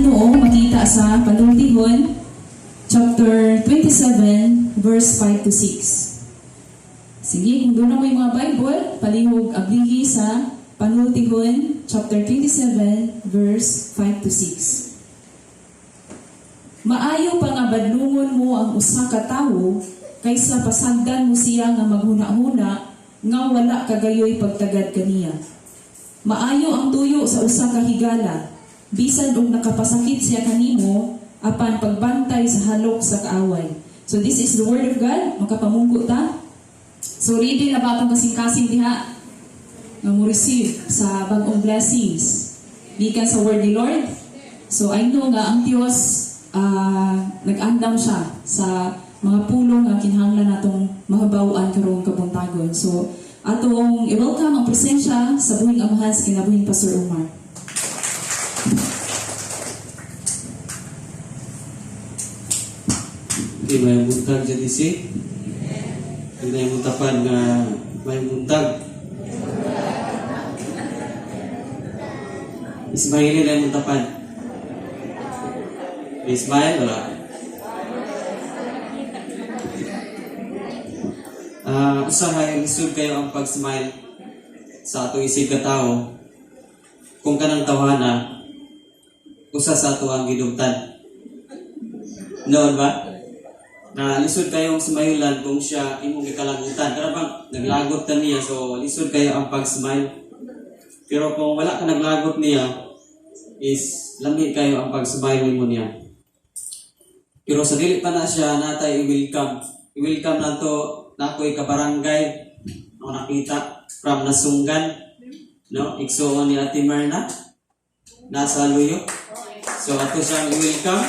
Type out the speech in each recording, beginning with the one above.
Ginoo makita sa Panultihon chapter 27 verse 5 to 6. Sige, kung duna moy mga Bible, palihog ablihi sa Panultihon chapter 27 verse 5 to 6. Maayo pa nga badlungon mo ang usa ka tawo kaysa pasagdan mo siya nga maghuna-huna nga wala kagayoy pagtagad kaniya. Maayo ang tuyo sa usa ka higala, bisan og nakapasakit siya kanimo apan pagbantay sa halok sa kaaway. So this is the word of God. Makapamungko ta. So ready na ba atong kasing-kasing diha nga mo receive sa bag-ong blessings gikan sa word ni Lord? So I know nga ang Dios nag-andam siya sa mga pulong nga kinahanglan natong mahabaw-an karong kabuntagon. So atong i-welcome ang presensya sa buhing amahan sa kinabuhing Pastor Omar. Di may buntag dyan isi. Di may muntapan nga may buntag. Ismaili na yung muntapan. Ismail, wala. Usahay, lisod kayo ang pag-smile sa atong isig ka tao. Kung kanang tawhana, usa sa ato ang gidugtan. Noon ba? Na lisod kayong smilean kung siya imong gikalagutan. Pero bang naglagot ta niya, so lisod kayo ang pag-smile. Pero kung wala ka naglagot niya, is lami kayo ang pag-smile nimo niya. Pero sa dili pa na siya, natay i-welcome. I-welcome na to, na ako'y kabarangay, ako nakita, from Nasunggan, no? Igsuon ni Ate Myrna, nasa Luyo. So ato siyang i-welcome.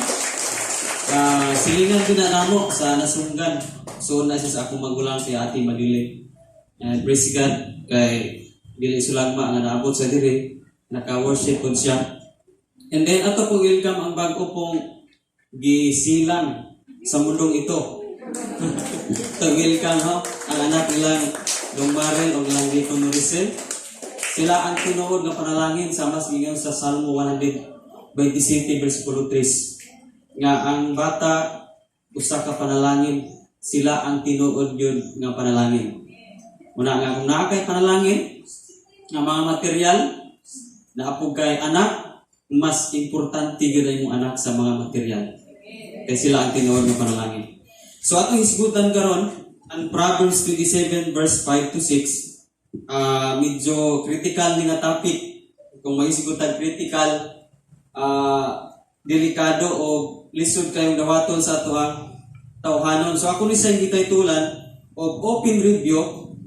Silingan din na namo sa Nasunggan. So na siya sa akong magulang si Ate Madili. And praise God kay dili sulagma nga naabot sa diri, naka-worship pud siya. And then ato po welcome ang bag-o pong gisilang sa mundong ito. To welcome ho ang anak nilang Dong Marel o nilang Rico Noricel. Sila ang tinuod nga panalangin sa mas giingon sa Salmo 127 verse 3 nga ang bata usa ka panalangin, sila ang tinuod yun nga panalangin. Muna nga kung naa kay panalangin nga mga material naapog kay anak, mas importante gyud ang imong anak sa mga material. Kay sila ang tinuod nga panalangin. So atong hisgutan karon ang Proverbs 27 verse 5 to 6. Medyo critical ni nga topic. Kung mahisgutan critical, delikado o lisod kayong dawaton sa ato ang tawhanon. So ako ni sa gitaytulan og "Open Rebuke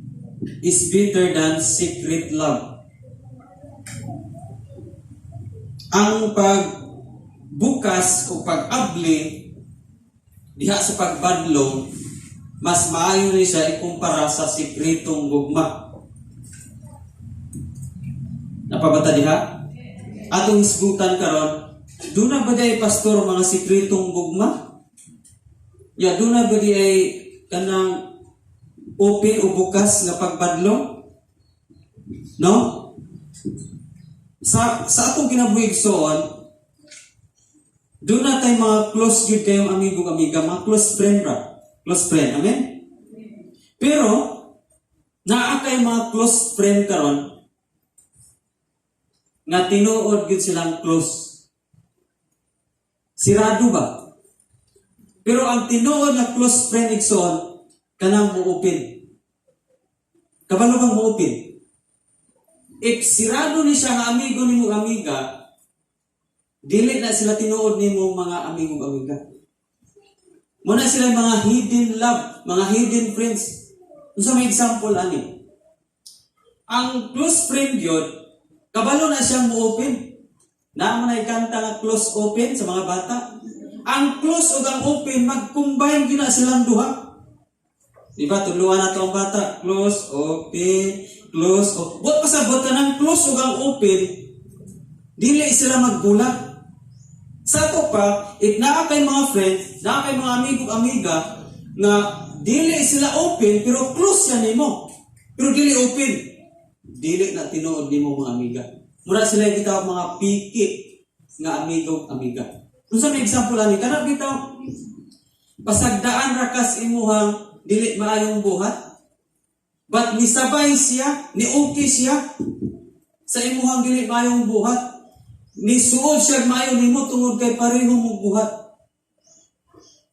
is Better Than Secret Love." Ang pagbukas o pag-abli diha sa pagbadlong, mas maayo ni siya ikumpara sa sikretong gugma. Napabata diha? Atong hisgutan karon, duna ba diay, pastor, mga sikretong gugma? Ya, duna ba diay kanang open o bukas nga pagbadlong? No? Sa atong kinabuhi igsoon, duna tay mga close gyud kayong amigo amiga, mga close friend ra. Close friend, amen? Pero naa kay mga close friend karon nga tinuod gyud silang close. Sirado ba? Pero ang tinuod na close friend, igsoon, kanang mo-open. Kabalo bang mo-open? If sirado ni siya nga amigo nimo amiga, dili na sila tinuod nimo mga amigo amiga. Muna sila mga hidden love, mga hidden friends. Unsa may example ani? Ang close friend yun, kabalo na siyang mo-open. Na mo na kanta nga "Close Open" sa mga bata. Ang close ug ang open, mag-combine gyud na silang duha. Di ba? Tudluan nato ang bata. Close, open, close, open. Buot pasabot ka ng close ug ang open, dili sila magbulat. Sa ato pa, if naa kay mga friends, naa kay mga amigo amiga, nga dili sila open, pero close siya nimo. Pero dili open. Dili na tinuod nimo mga amiga. Mura sila yung gitawag mga piki. nga amigo, amiga. Unsa may example ani? Kana bitaw pasagdaan ra kas imuhang dili maayong buhat. But nisabay siya, ni okay siya sa imuhang dili maayong buhat. Nisuod siya maayo nimo tungod kay pareho mo buhat.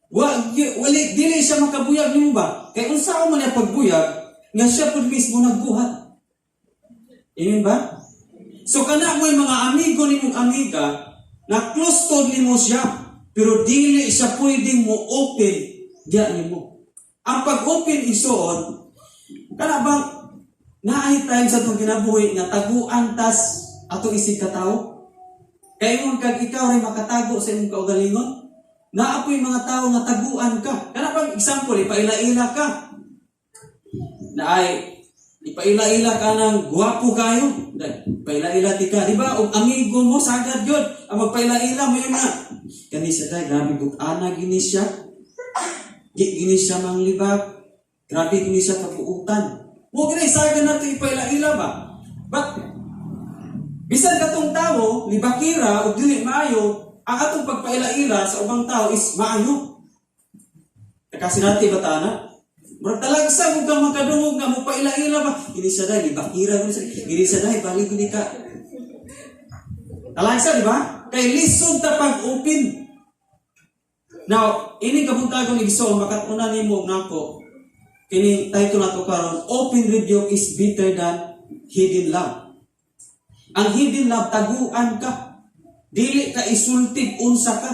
Wa wali dili siya makabuyag nimo ba? Kay unsa man niya pagbuyag nga siya pud mismo nagbuhat. Ingon ba? So kana mo'y mga amigo nimong amiga na close to nimo siya, pero dili siya pwedeng mo open diya nimo. Ang pag-open, igsoon, kana bang naay time sa atong kinabuhi nga taguan tas atong isig katawo? Kay ingon kag ikaw ray makatago sa imong kaugalingon. Naa po'y mga tao nga taguan ka. Kana bang example, ipaila-ila ka. Naay ipaila-ila ka ng guwapo kayo. Dahil, paila-ila ti ka. Di ba? Og amigo mo, sagad yun. Ang magpaila-ila mo yun nga. Kani siya dahil, grabe butana gini siya. Di gini siya manglibak. Grabe gini siya kabuutan. Mo gini, sagad nato ipaila-ila ba? But, bisan katong tao, libakira o dili maayo, ang atong pagpaila-ila sa ubang tao is maayo. Nakasinati ba ta na? Murag talagsa kung ka makadungog nga mo paila-ila ba? Gini siya dahil, libakira gini siya. Gini siya dahil, balik gini ka. Talagsa, di ba? Kay lisod ta pag-open. Now, ini kabuntagon, igsoon, makatuna nimo nako. Kini title nato karon, "Open Rebuke is Better Than Hidden Love." Ang hidden love, taguan ka. Dili ka isultig unsa ka.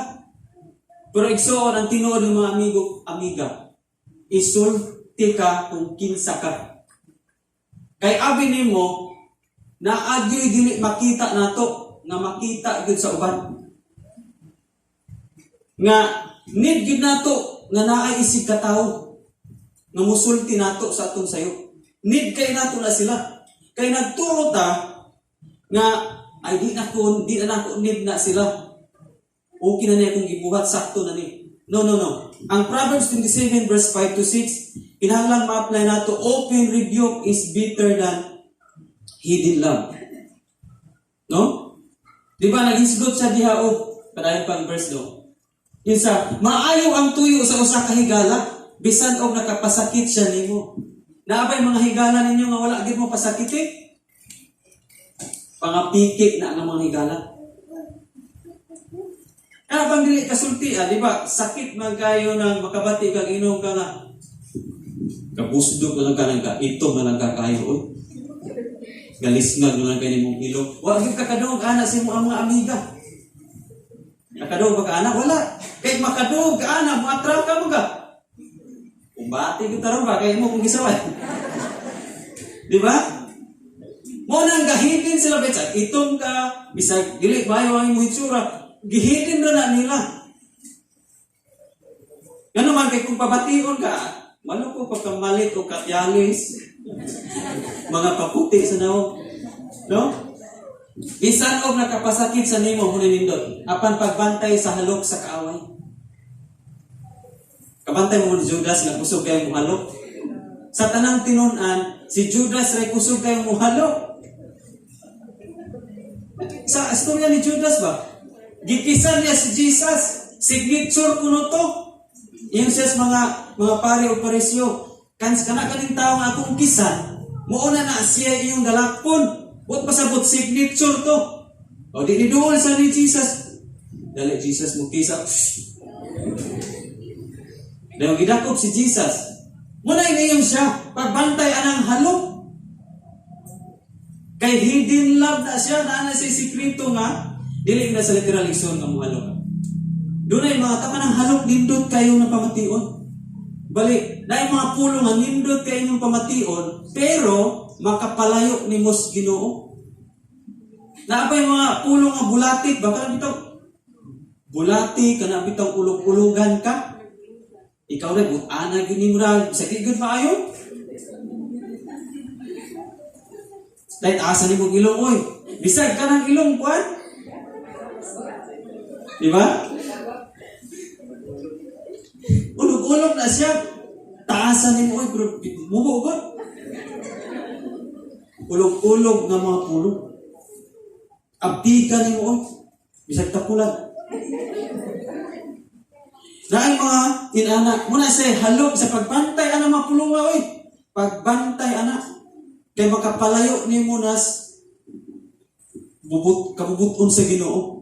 Pero igsoon, ang tinuod ng mga amigo, amiga, isulti ka kung kinsa ka. Kay abi nimo, naagyo'y dili makita nato, nga makita gyud sa uban. Nga need gyud nato nga naay isig ka tawo nga musulti nato sa atong sayo. Need kay nato na sila. Kay nagturo ta nga ay di na nako need na sila. Okay na niya kung gibuhat, sakto na ni. No, no, no. Ang Proverbs 27 verse 5 to 6, kinahanglan ma-apply nato, open rebuke is better than hidden love. No? Di ba naghisgot siya diha og padayon pang verse, no? Yun sa maayo ang tuyo sa usa ka higala bisan og nakapasakit siya nimo. Naa bay mga higala ninyo nga wala gid mo pasakit eh? Pangapiki na ang mga higala. Kaya bang dili kasulti ah, di ba? Sakit man kayo nang makabati kag inom ka nga. Kabusdog na lang ka nang ka, itom na lang ka kayo. Oy. Galisngag na lang kayo nimong ilong. Wa gyud ka kadungog ana sa imong mga amiga. Nakadungog ba ka ana? Wala. Kay makadungog ka ana, moatraka mo ka. Umbati gyud taron ba kay mo kung gisaway. Di ba? Mo nang gahidin sila bisag itom ka, bisag dili maayo ang imong itsura, gihidin ra na nila. Ngano man kay kung pabation ka, maluko pa ka malit o katyalis. Mga paputi sa nawong. No? Bisan og nakapasakit sa nimo huni nindot, apan pagbantay sa halok sa kaaway. Kabantay mo ni Judas nga kusog kay muhalok. Sa tanang tinun-an, si Judas ray kusog kay muhalok. Sa istorya ni Judas ba? Gikisan niya si Jesus. Signature kuno to. Iyon siya sa mga pare o parisyo. Kans kana kaning tao nga akong kisan, muuna na siya iyong dalakpon. Buot pasabot signature to. O di ni duol sa ni Jesus. Dali Jesus mo kisa. Dahil gidakop si Jesus. Muna iniyon siya, pagbantay anang halok. Kay hidden love na siya, naa na siya sikreto nga, dili na sa literal, igsoon, nga muhalok. Doon ay mga tama ng halok, nindot kayo na pamation. Bali, na mga pulong nga nindot kayo ng pamation, pero makapalayo ni mos Ginoo. Naa pa yung mga pulong nga bulatik, baka na bitaw bulati ka na bitaw ulog-ulogan ka. Ikaw rin, butana gini mo na, sa di gud maayo. Dahil asa ni mong ilong, oy. Bisag ka ng ilong, kuan. Di ba? Ulog-ulog na siya. Taasan ni mo, oy, pero mubo god. Ulog-ulog nga mga pulong. Abdikan ni mo, oy. Bisag tapulan. Naay mga inana, muna say halog sa pagbantay ana mga pulunga oy. Pagbantay ana. Kay makapalayo nimo nas bubut kabubuton sa Ginoo.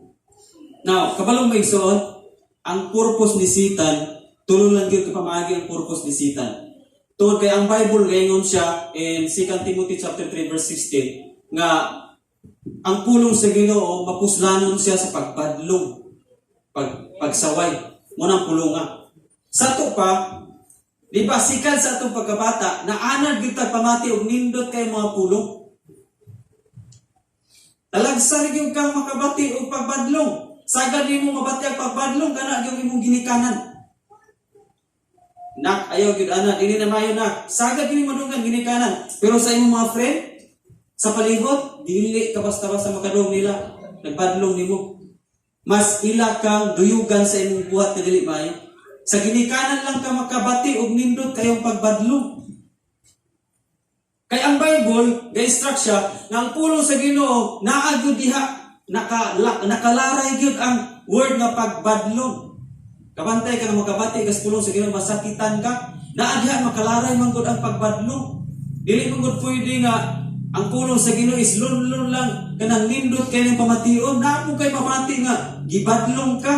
Now, kabalong may igsoon, ang purpose ni Satan, tulo lang gyud ka pamaagi ang purpose ni Satan. Tungod kay ang Bible gaingon siya in 2 Timothy chapter 3 verse 16 nga ang pulong sa Ginoo mapuslanon siya sa pagbadlong, pagsaway mo nang pulunga. Sa ato pa, di ba, sikan sa atong pagkabata, naanad gyud tag pamati og nindot kay mga pulong. Talagsa ra gyud kang makabati og pagbadlong. Sagad nimo mabati ang pagbadlong, kana gyud imong ginikanan. Nak, ayaw gyud ana, dili na maayo, nak. Sagad gyud madunggan ginikanan. Pero sa imong mga friend, sa palibot, dili ka basta-basta makadungog nila. Nagbadlong nimo. Mas ila kang duyugan sa imong buhat na dili maayo. Sa ginikanan lang ka makabati og nindot kayong pagbadlong. Kay ang Bible, ga-instruct siya nga ang pulong sa Ginoo naa gyud diha, nakalaray gyud ang word nga pagbadlong. Kabantay ka nga makabati kas pulong sa Ginoo, masakitan ka. Naa diha makalaray man gud ang pagbadlong. Dili man gud pwede nga ang pulong sa Ginoo is lunlun lang, kanang nindot kay ng pamation. Naa mo kay mamati nga gibadlong ka.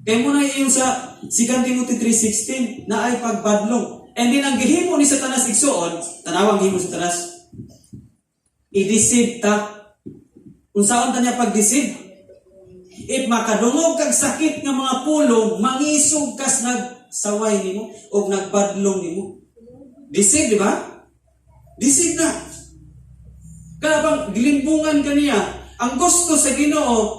Kay mo na iyon sa 2 Timothy 3:16 na ay pagbadlong. And then ang gihimo ni Satanas, igsuon, tanawang gihimo sa Satanas. I-deceive ta. Unsaon ta niya pag-deceive? If makadungog kag sakit nga mga pulong, mangisog kas nagsaway nimo o nagbadlong nimo. Deceive, di ba? Deceive na. Kaya bang gilimbungan kaniya, ang gusto sa Ginoo,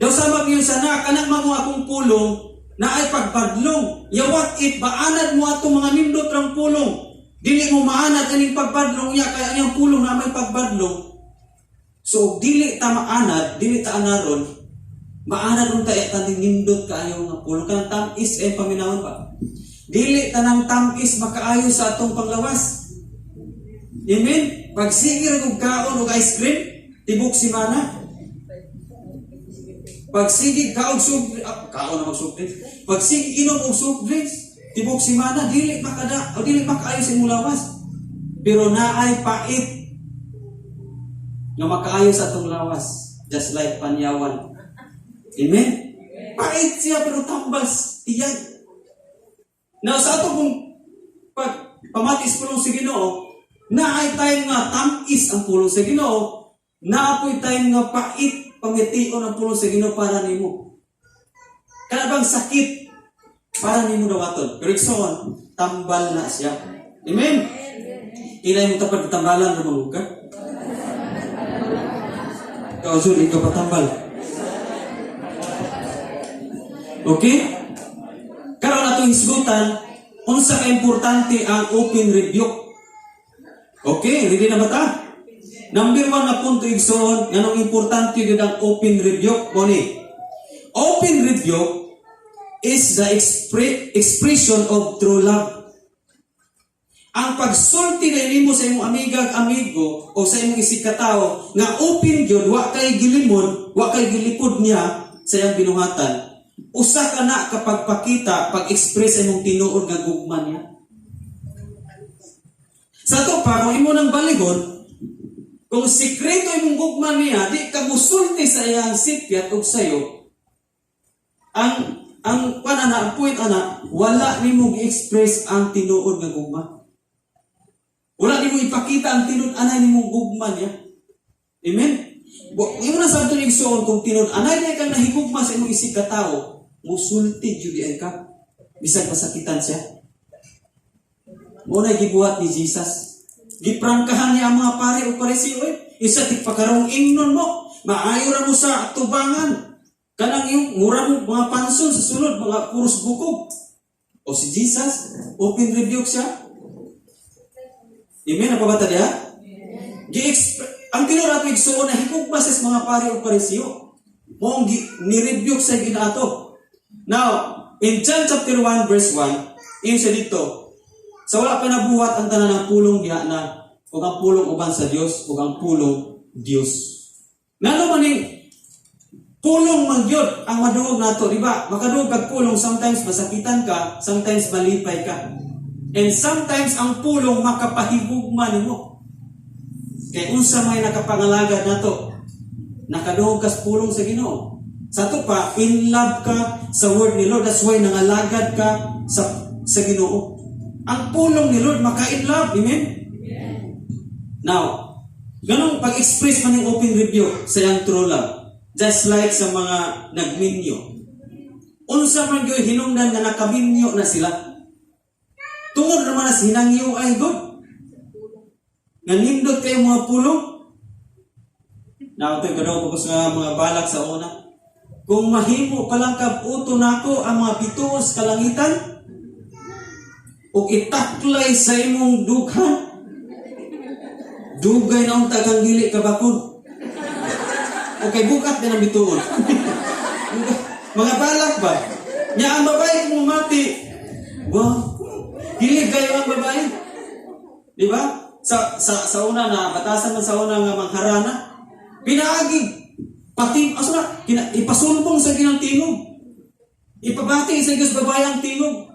daw sama yun sa na, kanang mga akong pulong, na ay pagbadlong. Yawat it, maanad mo atong mga nindot rang pulong. Dili mo maanad aning pagbadlong niya, kaya ang iyang pulong na may pagbadlong. So, og dili ta maanad, dili ta anaron, maanad unta e taning nindot kaayo nga pulong. Kanang tam-is eh, paminawon pa. Dili tanang tam-is makaayo sa atong panglawas. Amen? Pagsige ra og kaon og ice cream, tibok simana. Pagsige kaog soft, kaon na mag soft drinks. Pagsige inom og soft drinks, tibok simana dili makada o dili makaayo sa imong lawas. Pero naay pait nga makaayo sa atong lawas, just like panyawan. Amen? Pait siya pero tambas tiyag. Now sa ato kung pag pamatis pulong sa Ginoo, naay time nga tam-is ang pulong sa Ginoo, naapoy time nga pait pamation ang pulong sa Ginoo para nimo. Kana bang sakit para nimo dawaton. Pero igsoon, tambal na siya. Amen. Ilay mo tapad tambalan ra man ka. Ikaw, Zul, ikaw patambal. Okay? Karon atong hisgutan unsa ka importante ang open rebuke. Okay, ready na ba ta? Number one na punto, igsoon, nganong importante gyud ang open rebuke mo ni. Open rebuke is the expression of true love. Ang pagsulti na nimo sa imong amiga amigo o sa imong isigkatawo nga open gyud, wa kay gilimod, wa kay gilipod niya sa iyang binuhatan. Usa ka na kapag pakita, pag-express sa imong tinuod nga gugma niya. Sa ato pa, kung imo nang balihon, kung sikreto imong gugma niya, di ka musulti sa iyang sipyat og sayo, ang panana, ang point ana, wala nimo gi-express ang tinuod nga gugma. Wala nimo ipakita ang tinuod anay nimong gugma niya. Amen? Imo na sa atong igsoon, kung tinuod anay niya kang nahigugma sa imong isig katawo, musulti jud ay ka. Bisag masakitan siya. Mo na gibuhat ni Jesus. Giprangkahan niya ang mga pare o Pariseo eh. Isa tigpakarong ingnon mo, maayo ra mo sa tubangan. Kanang yung mura mo mga panson sa sulod, mga puros bukog. O si Jesus, open rebuke siya. Amen, apa ba ta diha? Ang tinuod ato, igsuon, na higugma sa mga pare o Pariseo. Mo ni-rebuke sa ginaato. Now, in John chapter 1 verse 1, iyon siya dito. Sa wala pa nabuhat ang tanan, ng pulong diha na ug ang pulong uban sa Dios ug ang pulong Dios. Ngano man ning Pulong man gyud ang madungog nato, di ba? Makadungog kag pulong, sometimes masakitan ka, sometimes malipay ka. And sometimes ang pulong makapahigugma nimo. Kay unsa may nakapangalagad nato? Nakadungog kas pulong sa Ginoo. Sa ato pa, in love ka sa word ni Lord. That's why nangalagad ka sa Ginoo. Ang pulong ni Lord maka-in love. Amen? Now, ganong pag-express man yung open rebuke sa iyang true love. Just like sa mga nagminyo. Unsa man gyud hinungdan nga nakaminyo na sila? Tungod naman na sa hinangyo ay God. Nga nindot kayo mga pulong. Now, ito gano'n ko sa mga balak sa una. Kung mahimo palang kabuto nako ang mga bituon sa kalangitan, ug itaklay sa imong dughan, dugay na unta kang dili ka bakod. Okay, bukat din ang bituon. Mga balak ba? Nya ang babae kung mamati, wow, hilig kayo ang babae. Di ba? Sa una na, batasan man sa una nga mangharana, pinaagi, pati, asa na, ipasulbong sa ginang tingog. Ipabati sa Diyos babae ang tingog.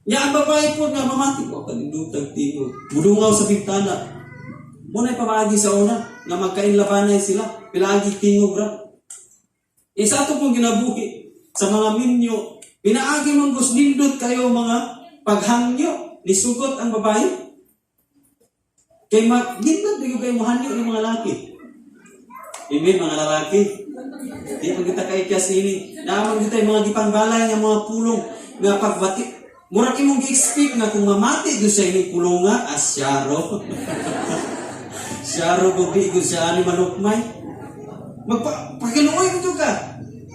Nya ang babae po nga mamati, wa kanindutag tingog. Mudungaw sa bintana. Muna pamaagi sa una, nga magkainlabanay sila, pinaagi tingog ra. Isa ato pong ginabuhi sa mga minyo, pinaagi mong nindot kayo mga paghangyo, nisugot ang babae. Kay mag nindot di kayo mohanyo ng mga laki. Amen, mga lalaki. Di man kita kaikyas ini. Naman kita yung mga gipangbalay nga mga pulong nga pagbati. Murag imong gi-expect nga kung mamati gyud sa ining pulong nga, asyaro. Syaro kung di gyud siya ani malukmay. Magpa pakiluoy mo ka.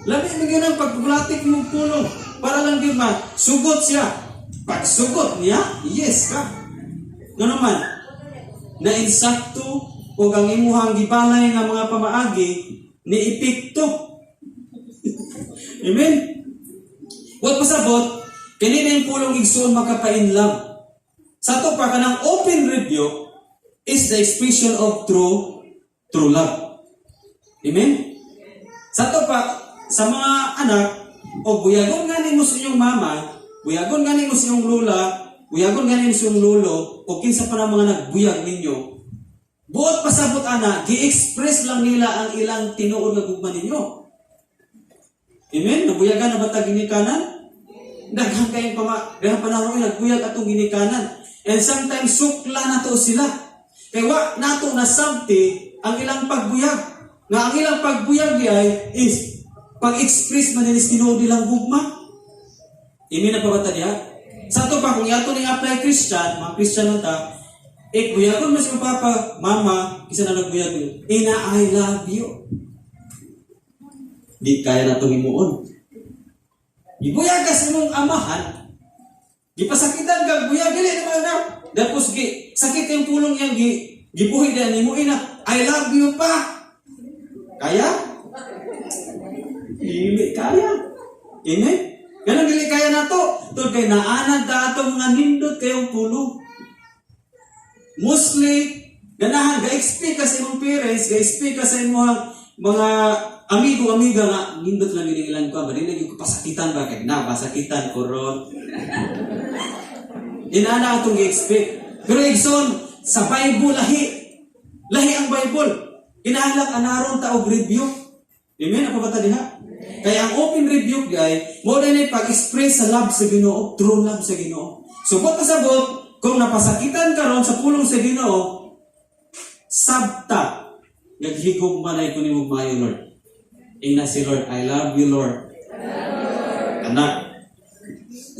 Lami man gyud ang pagbulatik mong pulong para lang gyud ma sugot siya. Pag sugot niya, yes ka. Ngano man, na insakto o ang imuhang gibalay nga mga pamaagi ni epekto. Amen? What pasabot, kini na yung pulong, igsoon, makapainlove. Sa ato pa, kanang open rebuke is the expression of true true love. Amen? Sa ato pa, sa mga anak, o buyagon nga nimo sa inyong mama, buyagon nga nimo sa inyong lola, buyagon nga nimo sa inyong lolo, o kinsa pa na mga nagbuyag ninyo, buot pasabot ana, gi-express lang nila ang ilang tinuod nga gugma ninyo. Amen? Nabuyagan na ba ta ginikanan? Daghan kayong daghang panahon ay nagbuyag atong ginikanan. And sometimes sukla nato sila. Kay wa nato nasabti ang ilang pagbuyag. Nga ang ilang pagbuyag di ay is pag-express man nila tinuod nilang gugma. Amen na pa ba ta diha? Sa ato pa, kung iato ning apply Christian, mga Christian na ta, eh, buyagon mo sa papa, mama, isa na nagbuyag niyo. Ina, I love you. Di kaya na itong himuon. Gibuyag ka sa imong amahan, gipasakitan ka, buyag, dili naman na. Tapos, gi, sakit yung pulong yan, gi, gibuhi din nimo ina, I love you pa. Kaya? Dili kaya. Amen? Ganun dili kaya nato. Tungod kay naanad ta atong mga nindot kayong pulong. Mostly, ganahan, ga-expect ka sa imong parents, ga-expect ka sa imong mga amigo, amiga nga, nindot lang yun ilang ko, ba, dili ko pasakitan ba, kay na, pasakitan ko ron. Inana atong gi-expect. Pero igsoon, sa Bible lahi. Lahi ang Bible. Kinahanglan anaron ta og rebuke. Amen, ako ba ta diha? Kaya ang open rebuke guy, mo na ni pag-express sa love sa Ginoo, true love sa Ginoo. So buot pasabot, kung napasakitan karon sa pulong sa Ginoo, sabta naghigugma na ko nimo maayo, Lord. Ingna si Lord, I love you, Lord. Anak,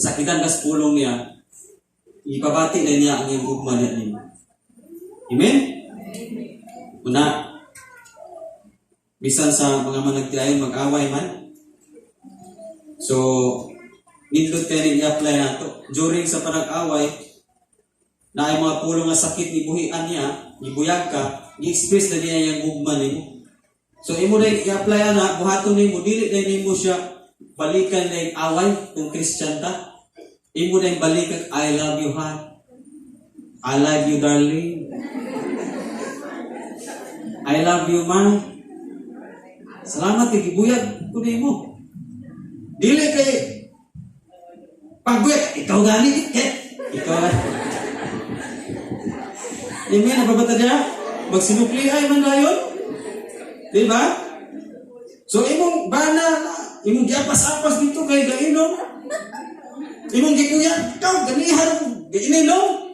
sakitan ka sa pulong niya, ipabati na niya ang iyong gugma niya nimo. Amen? Una, bisan sa mga managtiayon mag-away man. So, nindot kayo rin i-apply nato. During sa panag-away, na ay mga pulong nga sakit ni buhian niya, gibuyag ka, gi-express na niya yung gugma nimo. So imo na i-apply ana, buhaton nimo, dili na nimo siya balikan na yung away kung Christian ta. Imo na yung balikan, I love you, ha. I love you, darling. I love you, ma. Salamat kay gibuyag ko nimo. Dili kay pagbuyag, ikaw gani, eh, ikaw gani. Amen, nababata niya? Magsinukli ay man dayon. Di ba? So imong bana, imong giapas-apas dito kay gainom. Imong gibuyag, ikaw ganihan gaininom.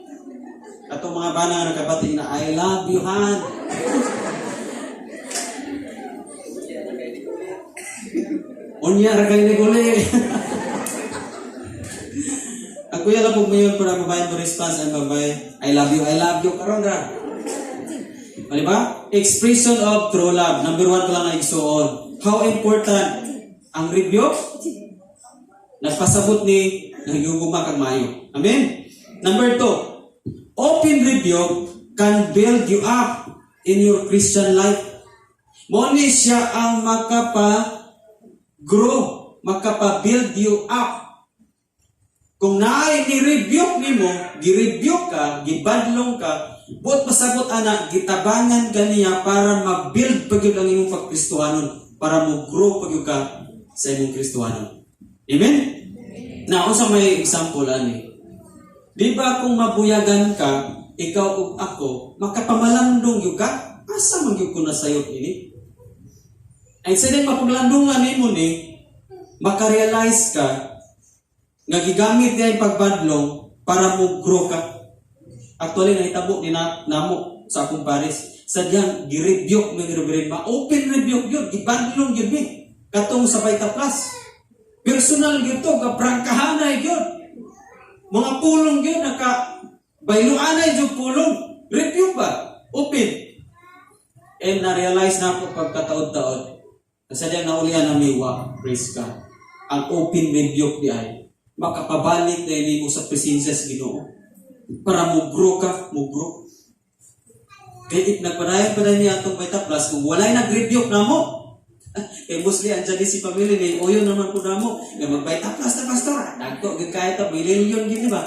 Atong mga bana nga nakabati na, "I love you, Han." Unya ra kay ni guli. Ang kuya lang po ngayon para mabayan mo response ang babay. I love you karon ra. O, di ba? Expression of true love. Number one pa lang ang igsuon. How important ang rebuke? Nagpasabot ni naghigugma kag maayo. Amen? Number two, open rebuke can build you up in your Christian life. Mo ni siya ang makapa-grow, makapa-build you up. Kung naay ni-rebuke nimo, gi-rebuke ka, gibadlong ka, buot pasabot ana, gitabangan ka niya para ma-build pa gyud ang imong pagkristohanon, para mo grow pa gyud ka sa imong Kristohanon. Amen? Now, unsa may example ani? Di ba kung mabuyagan ka, ikaw ug ako, makapamalandong gyud ka? Asa man gyud ko nasayop ini? Ay sa din mapaglandungan nimo ni, makarealize ka nga gigamit niya yung pagbadlong para mo grow ka. Actually, nahitabo ni na, namo sa akong pares. Sadyang gi-rebuke mi ni Reverend Ma. Open rebuke yun. Gibadlong yun mi. Katong sa Vita Plus. Personal yun to. Kaprangkahanay yun. Mga pulong yun. Naka bayluanay yung pulong. Rebuke ba? Open. And na-realize na ako pagkataod-taod. Sadyang naulian na miwa. Praise God. Ang open rebuke di ay makapabalik na nimo sa presensya sa Ginoo para mo grow ka, mo grow. Kay if nagpadayon pa niya atong Vita Plus, kung walay nag-rebuke namo, kay mostly andyan si family ni uyo naman po namo, nga mag-Vita Plus na pastor, dagko gyud kaya ta million gyud, di ba?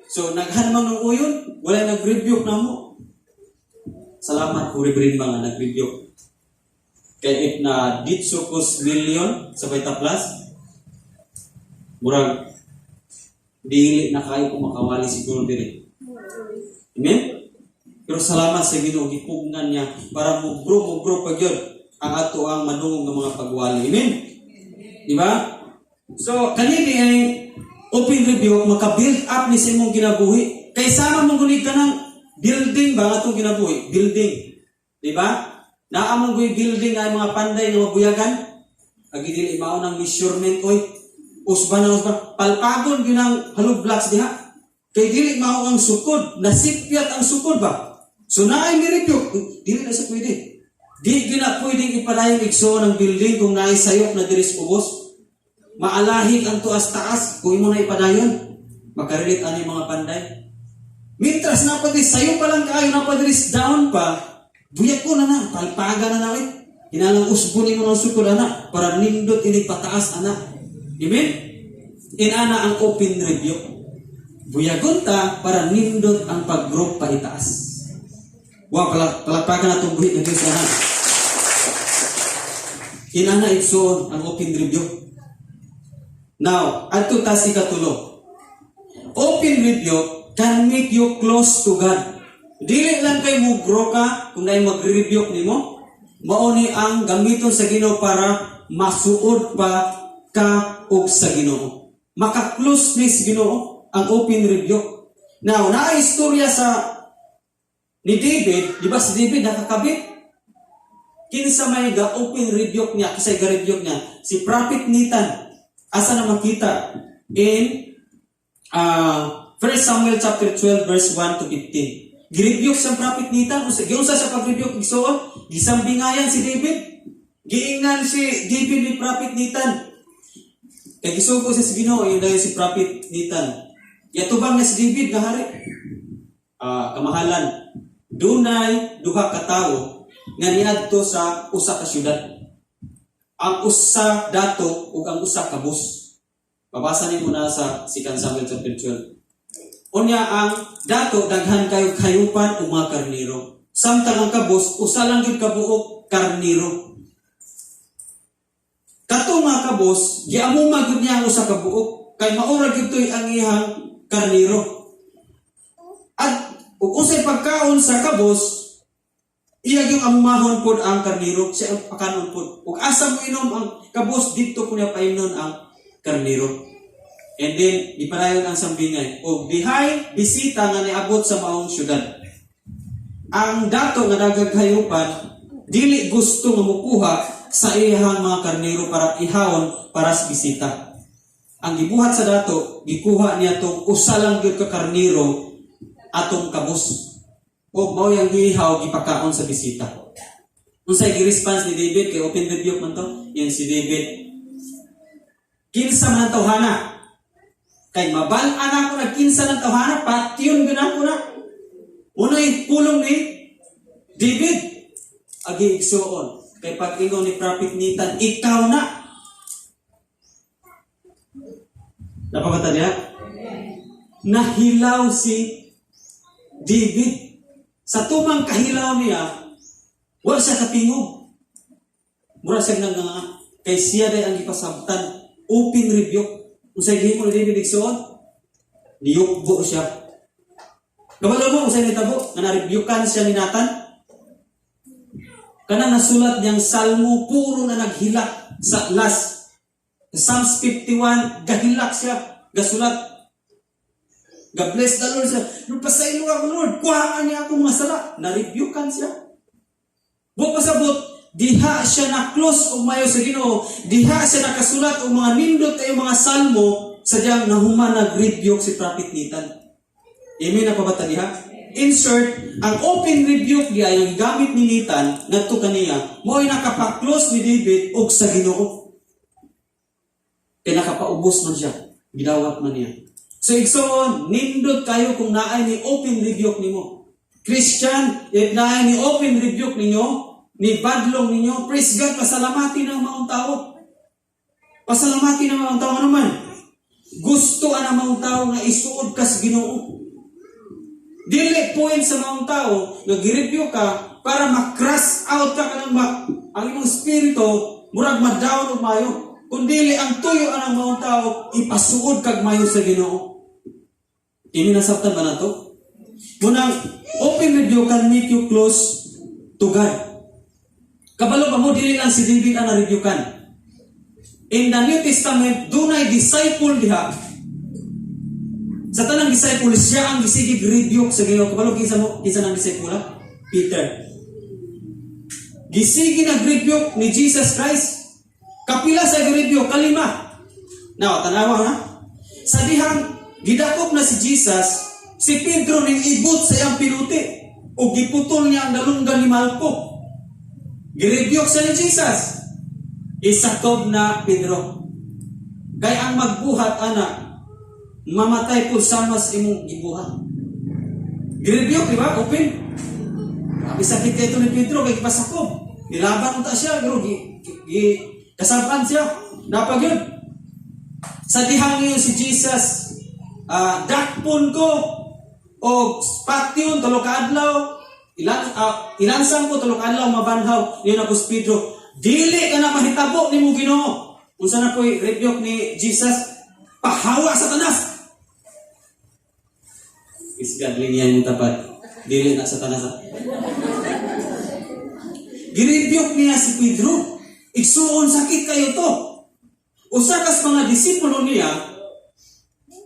So naghan man ng uyon, walay nag-rebuke namo. Salamat po, Reverend, mga nag-rebuke. Kay if na ditso kos million sa Vita Plus, murag dili na kayo kung makawali siguro dili. Amen? Pero salamat sa Ginoo, gipugnan niya para mo grow, mo grow pa gyud ang ato ang madungog ng mga pagwali. Amen? Di ba? So, kanini ay open rebuke, maka-build up ni sa imong kinabuhi. Kay sama mong gunig ka ng building ba ang atong kinabuhi? Building. Di ba? Naa mong guy building ay mga panday nga mabuyagan. Agi dili mao ng measurement oy. Usba na usba. Palpagon gyud ang hollow blocks diha. Kay dili mao ang sukod, nasipyat ang sukod ba? So naay ni rebuke, dili na sa pwede. Di gyud na pwedeng ipadayon, igsoon, ang building kung naay sayop na diri sa ubos. Maalahig ang tuas taas kung imo na ipadayon. Makarelate ani mga panday. Mintras napadiri sayo pa lang kaayo, napadiri down pa, buyag ko na na, palpaga na na eh. Hinalang usbon nimo ng sukod ana para nindot ini pataas ana. Amen? Inana ang open rebuke. Buyagon ta para nindot ang pag-grow pa itaas. Wa pala palakpakan natong buhit ng Diyos ana. Inana, igsoon, ang open rebuke. Now, adto ta sa ikatulo. Open rebuke can make you close to God. Dili lang kay mo grow ka kung naay mag-rebuke nimo. Mao ni ang gamiton sa Ginoo para masuod pa ka og sa Ginoo. Maka-close ni sa Ginoo ang open rebuke. Now, naa istorya sa ni David, di ba si David nakakabit? Kinsa may ga open rebuke niya, kisay ga rebuke niya? Si Prophet Nathan. Asa na makita? In 1 Samuel chapter 12 verse 1 to 15. Girebuke sa Prophet Nathan. Unsa giunsa sa pag-rebuke, igsoon? Gisambingayan si David. Giingnan si David ni Prophet Nathan. Kay gisugo siya sa Ginoo, yun dahil si Prophet Nathan. Yatubang niya si David nga hari. Kamahalan. Dunay duha ka tawo nga niadto sa usa ka syudad. Ang usa dato ug ang usa kabus. Babasa nimo na sa 2 Samuel chapter 12. Unya ang dato daghan kayo kayupan ug mga karniro. Samtang ang kabus usa lang gyud kabuok karniro. Kato nga kabos, giamuma gyud niya ang usa ka buok kay mao ra gyud to'y ang iyang karniro. At ug unsay pagkaon sa kabos, iya yung amumahon pod ang karniro, siya ang pakanon pod. Ug asa mo inom ang kabos, didto po niya paimnon ang karniro. And then, gipadayon ang sambingay. Og dihay bisita nga niabot sa maong syudad. Ang dato nga nagagayupan, dili gusto nga mukuha sa iyang mga karniro para ihawon para sa bisita. Ang gibuhat sa dato, gikuha niya tong usa lang gyud ka karniro atong kabos. O mao yang gihaw, gipakaon sa bisita. Unsay gi-response ni David kay open rebuke man to? Yan si David. "Kinsa man ang tawhana? Kay mabal-an ako na kinsa ng tawhana, patyon gyud ako na." Unay pulong ni David. Agi, igsuon. Kay pag-ingon ni Prophet Nathan, "Ikaw na." Napabata niya? Nahilaw si David. Sa tumang kahilaw niya, wala siya katingog. Mura siya nang nga, kay siya day ang gipasabtan. Open rebuke. Unsay gihimo ni David, igsuon? Niyukbo siya. Kabalo mo unsay nitabo nga na-rebukean siya ni Nathan? Kanang nasulat niyang salmo, puro na naghilak sa last. Psalms 51, gahilak siya, gasulat. God bless the Lord siya. "Lord, pasaylo ako, Lord. Kuhaan niya ako mga sala." Na-rebukean siya. Buot pasabot, diha siya na close og mayo sa Ginoo, diha siya nakasulat og mga nindot kaayo mga salmo sadyang nahuman nag-rebuke si Prophet Nathan. Amen na pa ba ta diha? Insert, ang open rebuke diha yung gamit ni Nathan ngadto kaniya, mo'y nakapa-close ni David og sa Ginoo. Kay nakapaubos man siya, gidawat man niya. So igsoon, nindot kayo kung naay ni open rebuke nimo. Christian, if naay ni open rebuke ninyo, ni badlong ninyo, praise God, pasalamati ng maong tao. Pasalamati ng maong tao. Ano man? Gusto ang maong tao nga isuod ka sa Ginoo. Dili point sa maong tao nga gi-rebuke ka para ma-crash out ka kanang ang imong espiritu murag ma-down og mayo. Kung dili ang tuyo ang maong tao, ipasuod kag mayo sa Ginoo. Ini nasabtan ba nato? Munang open rebuke can make you close to God. Kabalo ba mo, dili lang si David ang na-rebukean. In the New Testament, dunay disciple diha. Sa tanang disciple, siya ang gisigig rebuke sa Ginoo. Kabalo kinsa mo, kinsa nang disciple ha? Peter. Gisigi nag-rebuke ni Jesus Christ. Kapila sa rebuke? Kalima. Now, tanawa ha. Sa dihang gidakop na si Jesus, si Pedro ning ibot sa iyang pinuti o giputol niya ang dalunggan ni Malco. Girebuke siya ni Jesus. "Isakob na, Pedro. Kay ang magbuhat ana, mamatay po sama sa imong gibuhat." Girebuke, di ba? Open. Grabe sakit kay ito ni Pedro, kay gipasakob. Nilaban unta siya, pero gi kasaban siya. Napag yun. Sa dihang ngayon si Jesus, "Dakpon ko o patyon tulo ka adlaw, ilansang ko, tulo ka adlaw mabanhaw." Niyo na si Pedro, "Dili ka na mahitabo nimo, Ginoo." Unsa na po'y rebuke ni Jesus? "Pahawa, Satanas." Is God linya yung tapat. Dili na Satanas. Girebuke niya si Pedro. Igsuon, sakit kayo to. Usa kas mga disipulo niya,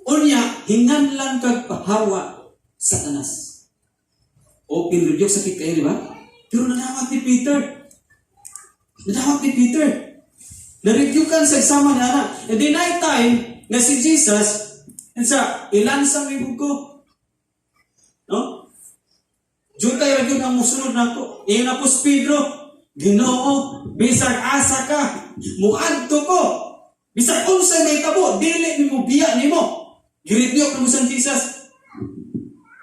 unya, "Hinganlan kag pahawa, Satanas." Open rebuke, sakit kayo, di ba? Pero nadawat ni Peter. Nadawat ni Peter. Na-rebukean sa sama niya na. And the night time, na si Jesus, and sa ilansang ibig ko. No? Jutay ra gyud ang musunod nako. Ingon na po si Pedro, "Ginoo, bisag asa ka, muadto ko. Bisag unsay mahitabo, dili nimo biya nimo." Girebuke na mo sa Jesus.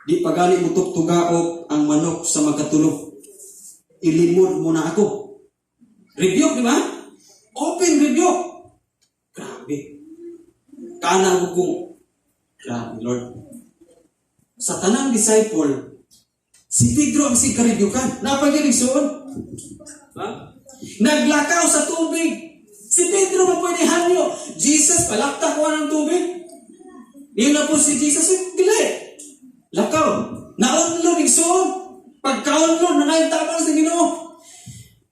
"Di pa gani mo tugtugaok ang manok sa magkatulog. Ilimod mo na ako." Rebuke, di ba? Open rebuke. Grabe. Kana ko kung, grabe, Lord. Sa tanang disciple, si Pedro ang si karebukan. Napagyan, igsoon. Ha? Naglakaw sa tubig. Si Pedro man pwede hanyo. "Jesus, palakta ko ng tubig." Niyo na po si Jesus, "Eh, dili. Lakaw." Naunlon, igsoon. Pagkaunlon, nangayong tabang sa Ginoo.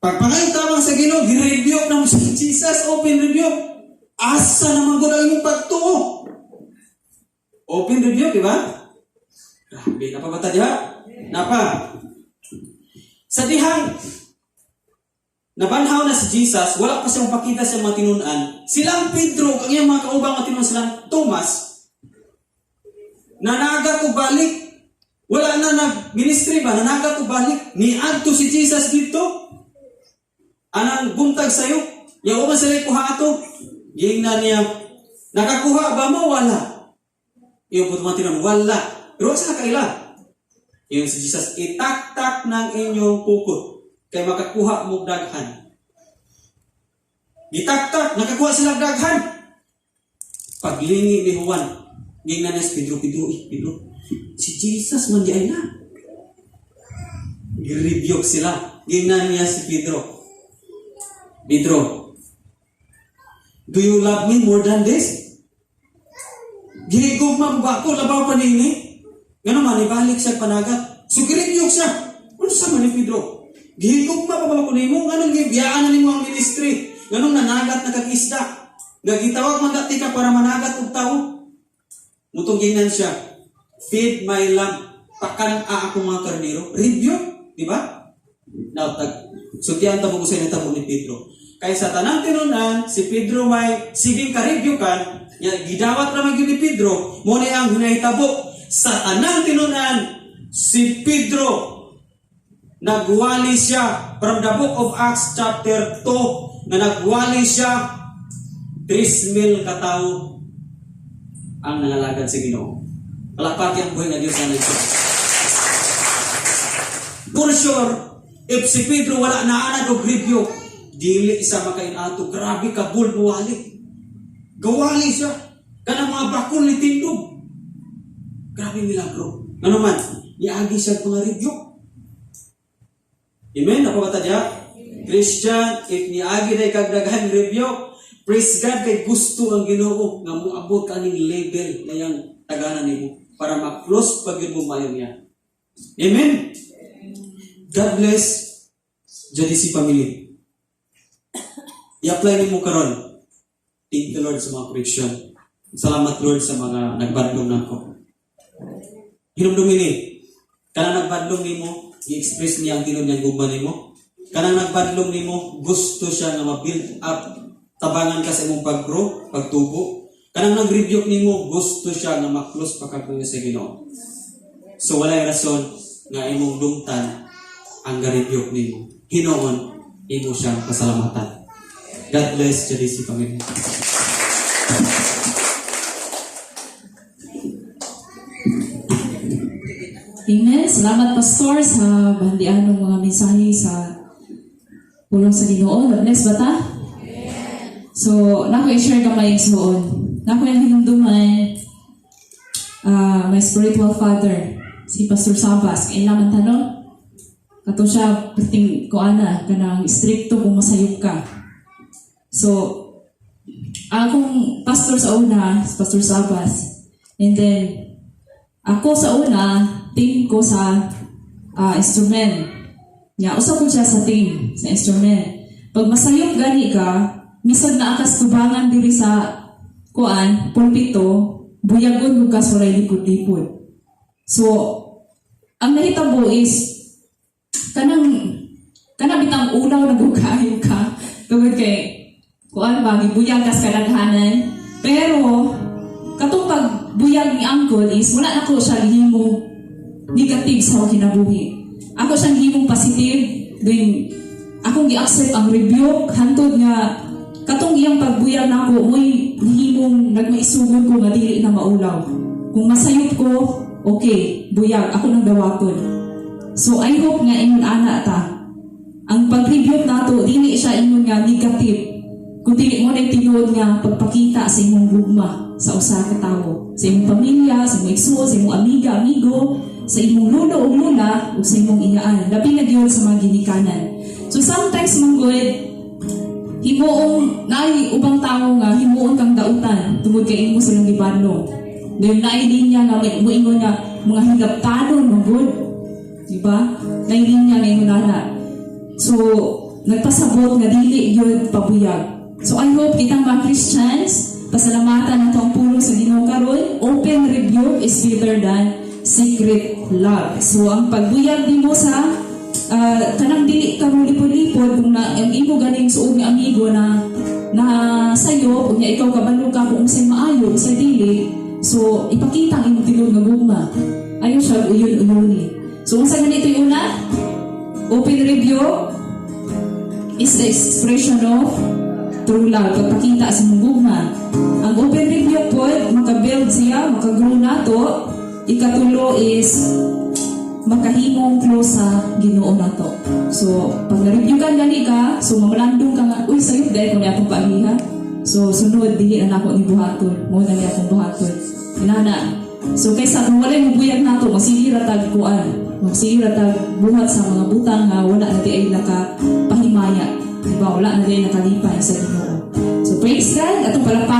Pagpangayong tabang sa Ginoo, gi-rebuke na mo si Jesus, open rebuke. "Asa naman ko na imong pagtuo?" Open rebuke, di ba? Grabe, naa pa ba ta diha? Naa pa. Sa dihang nabanhaw na si Jesus, wala pa siyang pakita sa mga tinunan. Silang Pedro, ang iyang mga kaubang mga tinunan, silang Thomas, nanagat og balik. Wala na nag-ministry ba? Nanagat og balik. Niadto si Jesus dito. Anang buntag sayo. Yaw man sila kuha ato. Giingnan niya, "Nakakuha ba mo? Wala." Iyo po mga tinunan, "Wala." Pero wala sila kaila. Yung si Jesus, "Itaktak ng inyong pukot kay makakuha mo daghan." Gitaktak, nakakuha sila daghan. Paglingi ni Juan, gingnan niya si Pedro, "Pedro, eh, Pedro, si Jesus man diay na." Girebuke sila. Gingnan niya si Pedro, "Pedro, do you love me more than this? Gihigugma mo ba ako labaw pa nini?" Ngano man, ibalik siya panagat. So girebuke siya. "Unsa man ni, Pedro? Gihigugma pa ba ko nimo? Nganong gibiyaan na nimo ang ministry? Nganong nanagat na kag isda? Nga gitawag man dati ka para managat og tao." Mao tong gingnan siya, "Feed my lamb. Pakan-a akong mga karnero." Rebuke, di ba? Now, tag, sultihan ta mo sa tabo ni Pedro. Kay sa tanang tinunan, si Pedro may siging ka-rebuke-an, ya, gidawat naman gyud ni Pedro, mao ni ang hinahitabo. Sa tanang tinunan, si Pedro, nagwali siya from the book of Acts chapter 2 na nagwali siya, 3,000 katao ang nangalagad sa Ginoo. Palakpaki ang buhay nga Diyos na nagso. For sure, if si Pedro wala naanad og rebuke, dili isa makainato. Grabe ka bold wali. Gawali siya. Kanang mga bakol ni tindog. Grabe milagro. Ano man, niagi siya mga rebuke. Amen? Naa pa ba ta diha? Christian, if niagi na kag daghan rebuke, praise God kay gusto ang Ginoo nga moabot ka aning level na yang taganan nimo para ma-close pag yun mo mayo niya. Amen? God bless Jadisi family. I-apply nimo karon. Thank you, Lord, sa mga correction. Salamat, Lord, sa mga nagbadlong nako. Hinumdumi ni, kanang nagbadlong nimo, i-express niya ang tinuod niyang gugma nimo. Kanang nagbadlong nimo, gusto siya nga ma-build up, tabangan ka sa imong pag-grow, pagtubo. Kanang nag-rebuke nimo, gusto siya nga ma-close pa ka sa Ginoo. So walay rason nga imong dungtan ang ga-rebuke nimo. Hinuon, imo siyang pasalamatan. God bless Jadisi family. Amen. Salamat, Pastor, sa bahandianong mga mensahe sa pulong sa Ginoo. Na-bless ba ta? So, nako i-share gamay, igsoon. Nako yung hinumduman, my spiritual father, si Pastor Sabas. Kailangan tanong, kato siya, perting ko ana, kanang stricto kung masayop ka. So, akong pastor sa una, si Pastor Sabas. And then, ako sa una, team ko sa instrument. Ya, usa ko siya sa team, sa instrument. Pag masayop gani ka, misag naa kas tubangan diri sa kuan, pulpito, buyagon mo kas walay lipod-lipod. So, ang nahitabo is, kanang, kanang bitang ulaw na kaayo ka, tungod kay, kuan ba, gibuyag kas kadaghanan. Pero, katong pagbuyag ni Uncle is, wala na ko siya gihimo negative sa akong kinabuhi. Ako siyang gihimong positive, then akong gi-accept ang rebuke, hantod nga, katong iyang pagbuyag nako, mo'y gihimong nagmaisugon ko nga dili na maulaw. Kung masayop ko, okay, buyag, ako nang dawaton. So I hope nga ingon ana ta. Ang pag-rebuke nato, dili siya ingon nga negative. Kung dili mo na tinuod nga pagpakita sa imong gugma sa usa ka tawo, sa imong pamilya, sa imong igsoon, sa imong amiga, amigo, sa imong lolo ug lola, ug sa imong iyaan. Labi na gyud sa mga ginikanan. So sometimes man gud, Himuong naay ubang tawo nga himuon kang dautan tungod kay imo silang gibanlo. Then naay linya nga may muingon nga mga hilabtanon man gud. Di ba? Naay linya nga ingon ana. So nagpasabot nga dili gyud pabuyag. So I hope kitang mga Christians, pasalamatan nato ang pulong sa Ginoo karon. Open rebuke is better than secret love. So ang pagbuyag nimo sa kanang dili ka mo lipod-lipod kung na ang imo ganing suod nga amigo na na sayo unya ikaw kabalo ka kung unsay maayo, unsay dili, so ipakita ang imong tinuod nga gugma, ayaw siya uyon-uyoni. So unsa ganito yung una? Open rebuke is the expression of true love, pagpakita sa imong gugma. Ang open rebuke pod maka-build siya, maka-grow nato. Ikatulo is makahimong close sa Ginoo nato. So, pag na-rebuke ka gani ka, so mamalandong ka nga, "Uy, sayop diay ko ni akong paagiha. So, sunod, dili na nako ni buhaton. Mao na ni akong buhaton." Inana. So, kaysa kung walay mubuyag nato, magsige ra tag kuan. Magsige ra tag buhat sa mga butang nga wala na diay nakapahimaya. Diba? Wala na diay nakalipay sa Ginoo. So, praise God. Atong palakpakan.